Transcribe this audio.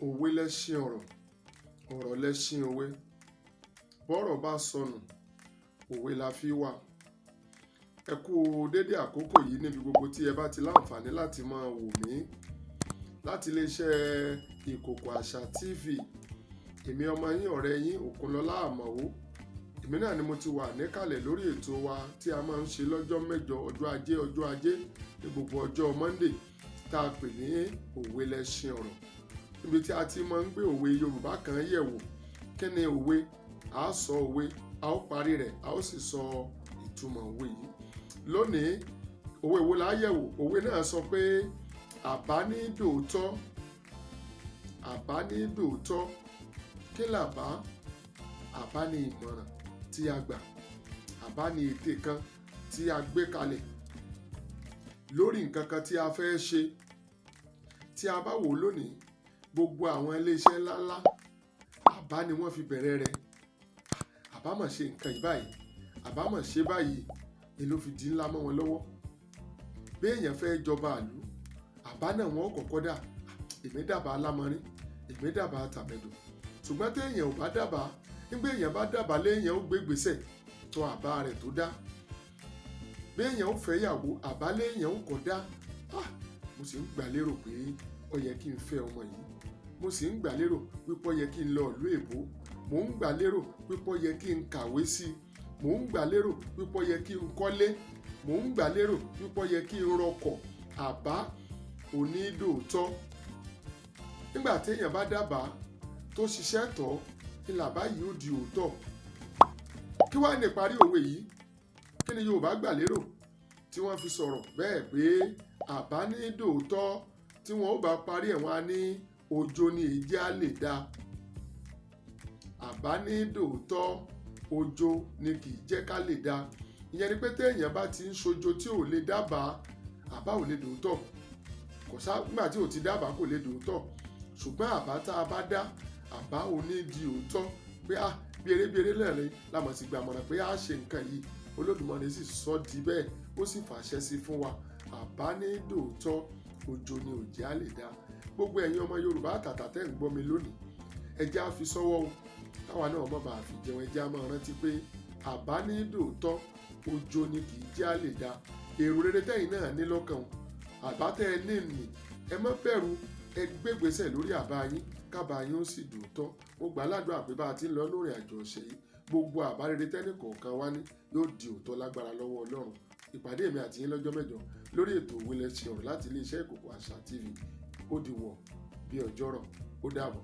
Òwe lẹṣin ọ̀rọ̀, ọ̀rọ̀ lẹṣin òwe. Bọ́rọ̀ bá sọnù, òwe la fi wá. Ẹ kú dédé àkókò yìí níbi gbogbo tí ẹ bá ti láǹfààní láti máa wò mí láti iléeṣẹ́ Ìkòkò Àṣà TV. Èmi ọmọ yín, ọ̀rẹ́ yín, Òkunlọ́lá Àmọ̀ó. Èmi náà ni mo ti wà níkàlẹ̀ lórí ètò wa tí a máa ń ṣe lọ́jọ́ mẹ́jọ, ọjọ́ ajé, ọjọ́ ajé ní gbogbo ọjọ́ Monday, tá a pè ní Òwe lẹṣin ọ̀rọ̀, níbi tí a ti máa ń gbé òwe Yorùbá kan yẹ̀ wò. Kí ni òwe? A ó sọ òwe, a ó parí rẹ̀, a ó sì sọ ìtumọ̀ òwe yìí. Lónìí, òwe wo la yẹ̀ wò? Òwe náà sọ pé àbá ní dòótọ́, àbá ní dòótọ́. Kí làbá? Àbá ní ìmọ̀ràn tí a gbà, àbá ní ète kan tí a gbé kalẹ̀ lórí nǹkan kan tí a fẹ́ ṣe. Tí a bá wò ó lónìí, gbogbo àwọn iléeṣẹ́ ńláńlá, àbá ni wọ́n fi bẹ̀rẹ̀ rẹ̀. Àbá mọ̀ ṣe nǹkan yìí báyìí, àbá mọ̀ ṣe báyìí ni ló fi di ńlá mọ́ wọn lọ́wọ́. Bí èèyàn fẹ́ jọba ìlú, àbá náà wọ́n kọ́kọ́ dà. Èmi dábàá lámọrin, èmi dábàá tàmẹ̀dò. Ṣùgbọ́n téèyàn ò bá dábàá, nígbà èèyàn bá dábàá léèyàn ó gbé gbèsè tó àbá rẹ̀ tó dá. Béèyàn ó fẹ́ yàwó, àbá léèyàn ó kọ́ dá. Mo sì ń gbà lérò pé ó yẹ kí n fẹ́ ọmọ yìí, mo sì ń gbà lérò wípé ó yẹ kí n lọ ìlú èbó, mò ń gbà lérò wípé ó yẹ kí n kàwé sí i, mò ń gbà lérò wípé ó yẹ kí n kọ́lé, mò ń gbà lérò wípé ó yẹ kí n rọkọ̀. Àbá onídòótọ́. Nígbà téèyàn bá dábàá tó ṣiṣẹ́ tọ́ ní làbá yìí ó di òótọ́. Kí wàá ní ìparí òwe yìí? Kí ni Yorùbá gbà lérò tí wọ́n fi sọ̀rọ̀ bẹ́ẹ̀ pé àbá ní dòótọ́? Tí wọ́n ó bá parí ẹ̀, wọ́n á ní ojo ni èjì á lè dá. Àbá ní dòótọ́, ojo ni kì í jẹ́ ká lè dá. Ìyẹn ni pé téèyàn bá ti ń ṣojo tí ò lè dábàá, àbá ò lè dòótọ́. Kò sá nígbà tí ò ti dábàá, kò lè dòótọ́. Ṣùgbọ́n àbá tá a bá dá, àbá ò ní di òótọ́ pé ah, bí eré bí eré lẹ́rìn la mọ̀ sí gbàmọ̀ràn pé a ṣe nǹkan yìí, Olódùmarè sì sọ di bẹ́ẹ̀, ó sì fàṣẹ sí fún wa. Àbá ní dòótọ́, ojo ni òjì á lè dá. Gbogbo ẹ̀yin ọmọ Yorùbá àtàtà tẹ́ ń gbọ́ mi lónìí, ẹ jẹ́ á fi sọ́wọ́ o, káwa náà má bàa fi jẹun. Ẹ jẹ́ á máa rántí pé àbá ní dòótọ́, ojo ni kì í jẹ́ á lè dá. Èrò rere tẹ́yìn náà ní lọ́kàn o, àbá tẹ́ ẹ ní nì, ẹ má bẹ̀rù, ẹ gbégbèsè lórí àbá yín, kábà yín ó sì dòótọ́. Mo gbà ládùúrà pé bá a ti ń lọ lórí àjọ ọ̀sẹ̀ yìí, gbogbo àbá rere tẹ́nì kọ̀ọ̀kan wá ní yóò di òótọ́ lágbára lọ́wọ́ Ọlọ́run. Ìpàdé mi àti yín lọ́jọ́ mẹ́jọ lórí ètò Òwe Lẹṣin Ọ̀rọ̀ láti iléeṣẹ́ Ìkòkò Àṣà TV. Ó di wọ̀ bí ọjọ́rọ̀. Ó dàbọ̀.